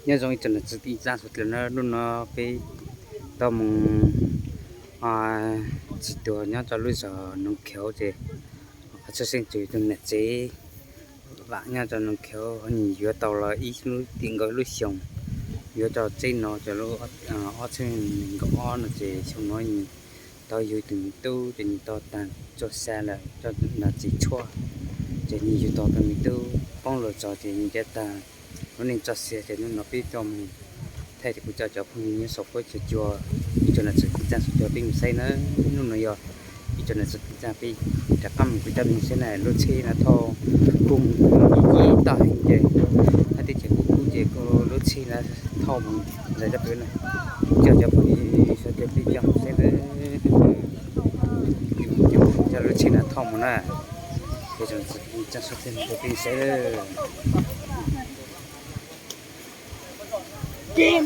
Nyob zoo ib tsoom niam txiv kwv tij neej tsa sawv daws na, hnub no peb tau mus tsis tuag nyob rau lub zos Noov Khev ces qhov tshwj xeeb ces tus niam tsev vam nyob rau Noov Khev ho nws yuav tau los ib lub tim nkaus lub xyoo, yuav rau txeb no rau lub ob txhiab nees nkaum ob no ces xyoo no nws tau yug tus me tub ces nws tau tag txoj sia lawm rau nram txiv tshuaj, ces nws yug tau tus me tub poob los txog ces nws thiaj tag lub neej txoj sia ces hnub no peb tuaj mus thaij ces kuv coj cov phooj ywg nyob saum huab cua cua, ib tsoom niam txiv kwv tij neej tsa sawv daws peb mus saib na. Hnub no yog ib tsoom niam txiv kwv tij neej tsa peb rov qab mus kuv coj peb saib na, lub tsheb no thauj kuj mus ib toj heev ces hab teb chaws kuj kub ces lub tsheb no thauj mus ntais rau pem na. Coj cov phooj ywg sawv daws peb coj mus saib na,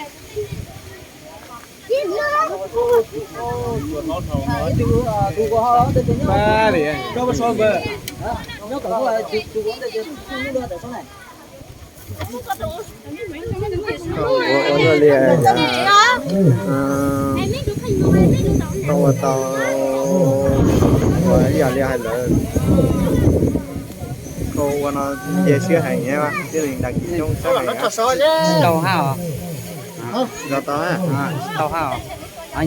coj lub tsheb no thauj mus na. Ib tsoom niam txiv kwv tij neej tsa sawv daws peb saib na. Ua ua luaj li, koj ua tau ua ib yam li hais lawm, koj ua no cia siab heev thiab, thiaj li ntas kis coob sab heev. Tsis tau hab os. Tsis tau hab os.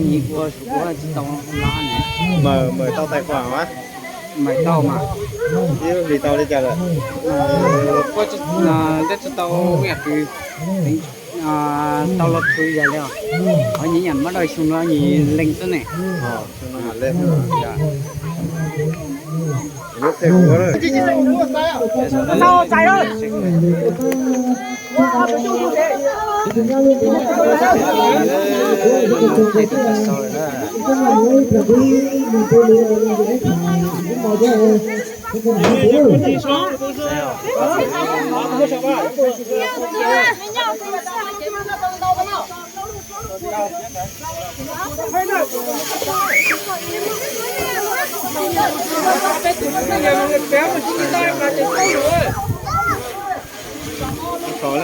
Nyias ua ua tsis tau no ne. Mawm tau tais khuam mas. Mawm tau mas. Ib lub hlis tau li cas lawm? Twb tsis tau ib yam kws tau los thwv yam li os. Qhov nyias yam muab dua xyoo no nyias leej xwb ne. Leej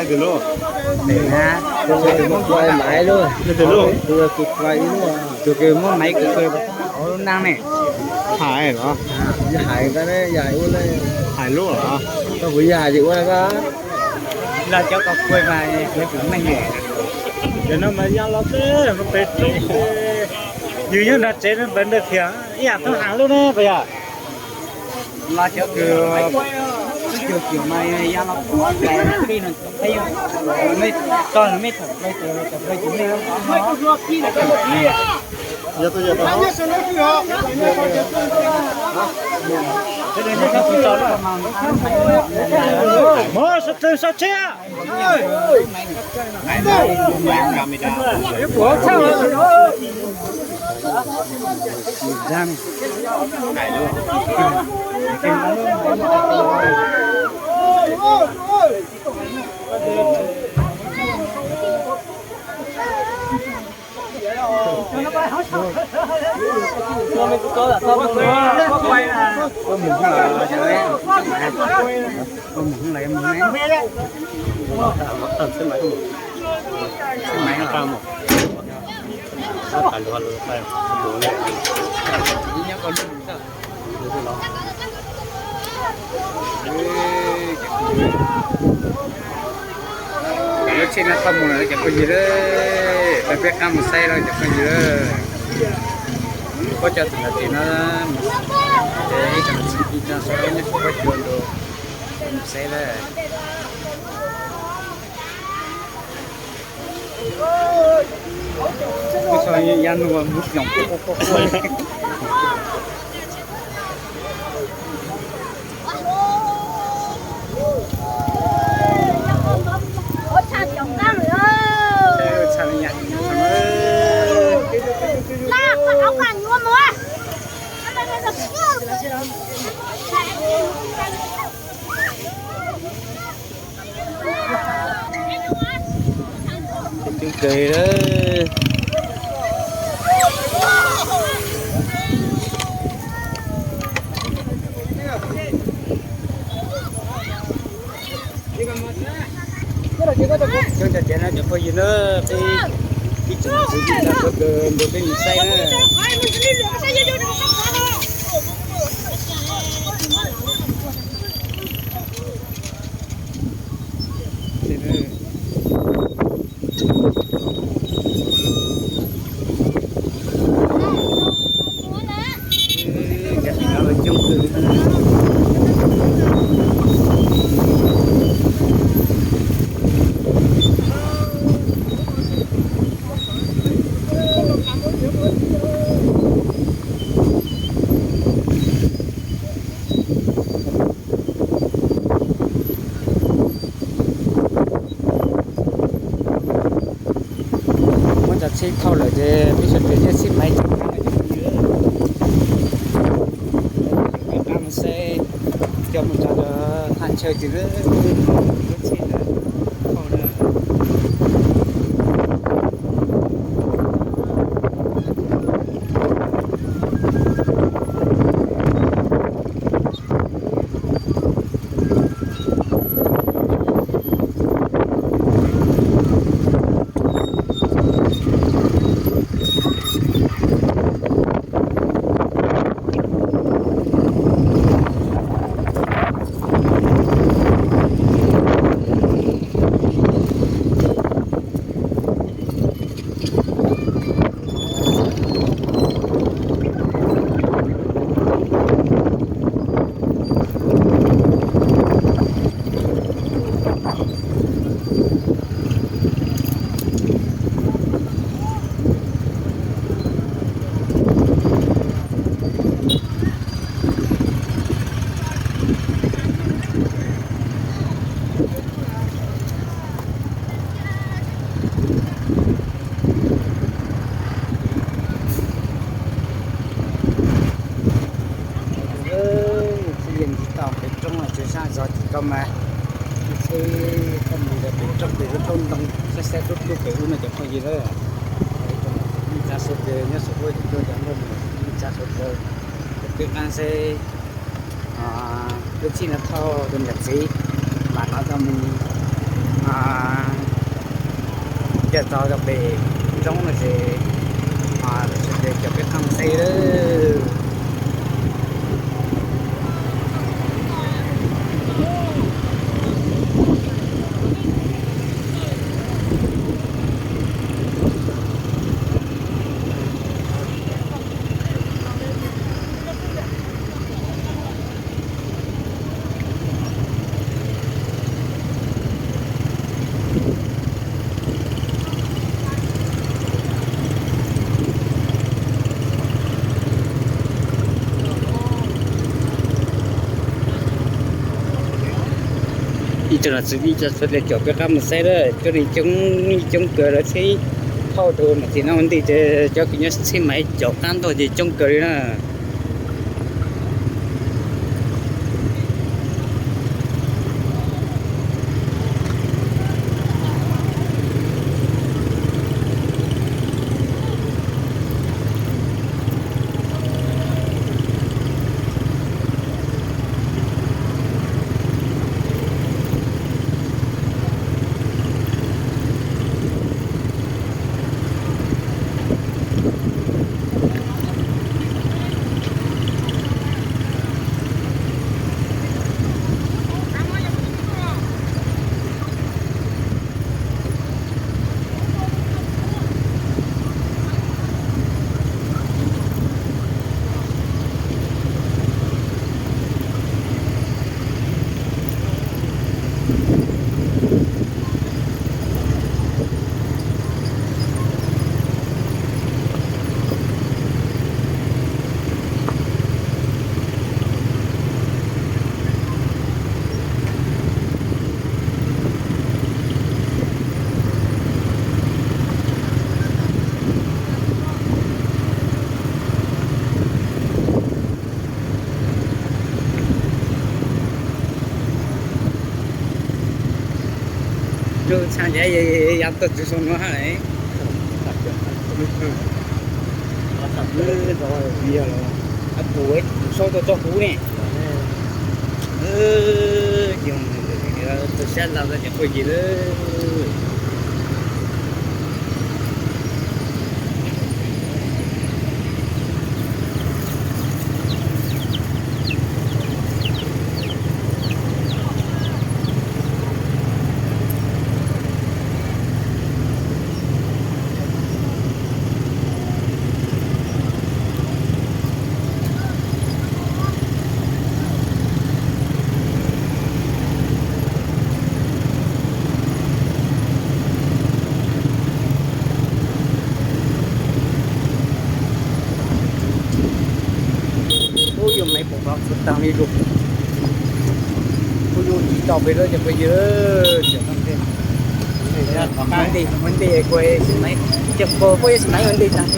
twg lub? Leej twg lub? Tus kws muab maiv kuv kws lub neej ne. Hais los? Hais ntag ne, yam ua le. Hais lub los? Koj puas yog hais tias ua na koj? Los cov koj kuj mas kuv neej ne. Cov no mas yog los xwb, pem roob. Yus nyob nram tsev no npawg ntawd thiab ib yam tub heev lub ne puas yog? Los cov kws sib cuag cuag mas yog los kuv ua tais pij no, nej tso nws mej thaum plaws, thaum plaws ces nej. Mov sab tw sab tshiab. Lub tsheb no thauj mus lawm cov phooj ywg, peb qab mus saib lawm cov phooj ywg. Kuv coj tus niam tsev no, ces ib tsoom niam txiv kwv tij neej tsa sawv daws nyob saum huab cua ntawd mus saib lawm. Ub, yab nuj mus ploos quaj quaj quaj. Coob kawg li. Coob cov tias no cov phooj ywg na, peb ib tsoom kwv tij neej tsa sawv daws nrog peb mus saib na. Muab cov tsheb thauj lawm ces peb sawv daws nyob tsheb maiv caum qab no ces peb qab mus saib, coj mus tso rau thaj chaw ces lub tsheb ntawd thauj na. Txij yeej tsis tau pem roob los tsis sab zog ces koj mas tsheb koj mus ntawm pem roob pem lub roob ntoo saib saib rub rub pem ub no cov phooj ywg na. Tsa sawv daws nyob saum huab cov tuaj cov nplooj, tsa sawv daws peb qab saib lub tsheb no thauj tus niam txiv mas no tau mus nce txog rau pem roob no ces sawv daws caum peb qab mus saib lawm. Ib tsoom niam txiv ib tsoom sawv daws caum peb qab mus saib lawm, coob li coob, coob kawg lawv tsheb thauj rau niam txiv no ua ntej ces cov kws nyob tsheb maiv caum qab ntog ces coob kawg li na. Lub tshaj ncav ya tuaj txug saum no hab. Pum, pum saub tuaj txog huv ne. Yog Tau sab laug no ces phooj ywg lawm. Ub, yuav me pom tau tsuav tag li lus. Kuv yuav tsis tau pem lawm ces phooj ywg, muab nti, muab nti, kuv sim, ces kuv puab yuav sim naiv ua nti tag.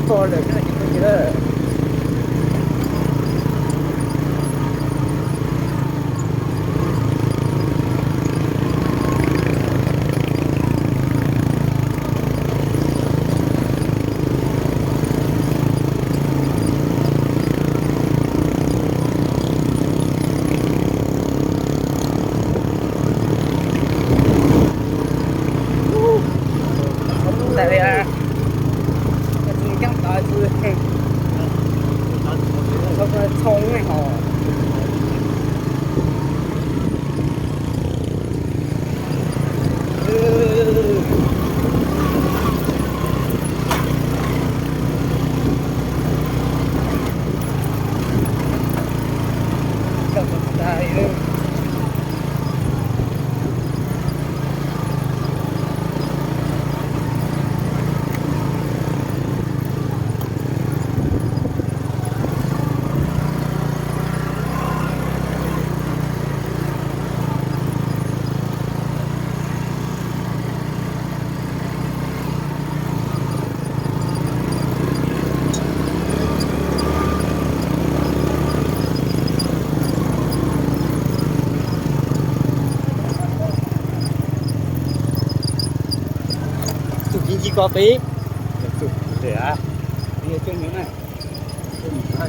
Ntawm li, tsis ceeb tov xwb, txhoo hos. Tus kiv ncig ko peb, tus, tus, tus, tus,